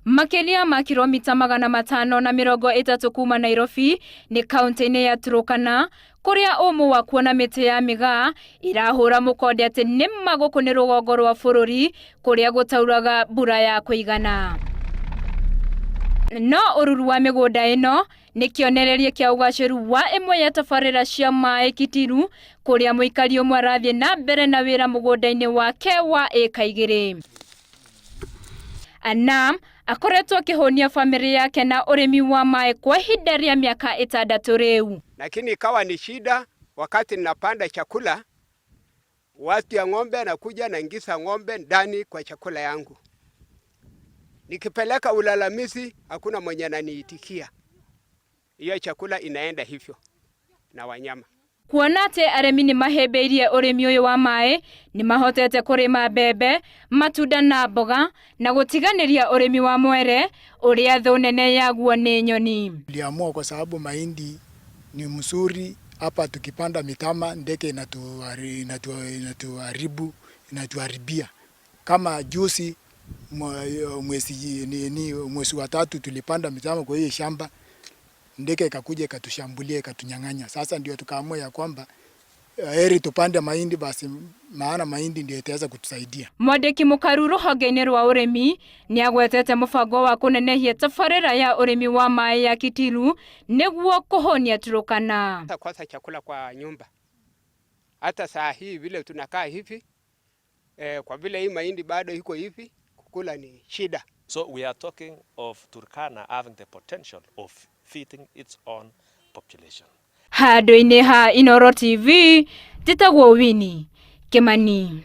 Makĩria ma kilomita 530 kuma Nairobi nĩ kaunti-inĩ ya Turkana kũrĩa ũmũ wa kuona mĩtĩ ya mĩgaa irahũra mũkonde atĩ nĩ ma gũkũ nĩ rũgongo rwa bũrũri kũrĩa gũtauraga mbura ya kũigana. No ũruru wa mĩgũnda ĩno nĩ kĩonereria kĩa ũgacĩru wa ĩmwe ya tabarĩra cia maĩ Kitiru kũrĩa mũikari ũmwe arathiĩ na mbere na wĩra mũgũnda-inĩ wake wa ĩka 2. Anam akoretwo akĩhũnia famĩlĩ yake na ũrĩmi wa maĩ kwa ihinda rĩa mĩaka 6 rĩu. Lakini ikawa ni shida wakati ninapanda chakula, watu ya ng'ombe anakuja naingiza ng'ombe ndani kwa chakula yangu. Nikipeleka ulalamizi hakuna mwenye ananiitikia. Hiyo chakula inaenda hivyo na wanyama. Kuona atĩ arĩmi nĩ mahĩmbĩirie ũrĩmi ũyũ wa maĩ, nĩ mahotete kũrĩma mbembe, matunda na mboga na gũtiganĩria ũrĩmi wa mwere ũrĩa thũ nene yaguo nĩ nyoni. Tuliamua kwa sababu mahindi ni mzuri hapa, tukipanda mitama ndege inatuharibu, inatuharibia. Kama juzi mwezi wa 3 tulipanda mitama kwa hiyo shamba, ndege ikakuja ikatushambulia ikatunyang'anya. Sasa ndio tukaamua ya kwamba heri tupande mahindi basi, maana mahindi ndio itaweza kutusaidia. Mwandĩki mũkaru rũhonge-inĩ rwa ũrĩmi nĩ agwetete mũbango wa kũnenehia tabarĩra ya ũrĩmi wa maĩ ya Kitiru nĩguo kũhũnia Turkana. Kosa chakula kwa nyumba. Hata saa hii vile tunakaa hivi, kwa vile hii mahindi bado iko hivi, kukula ni shida. So we are talking of Turkana having the potential of feeding its own population. Handũ-inĩ ha Inooro TV, njĩtagwo Winnie Kimani.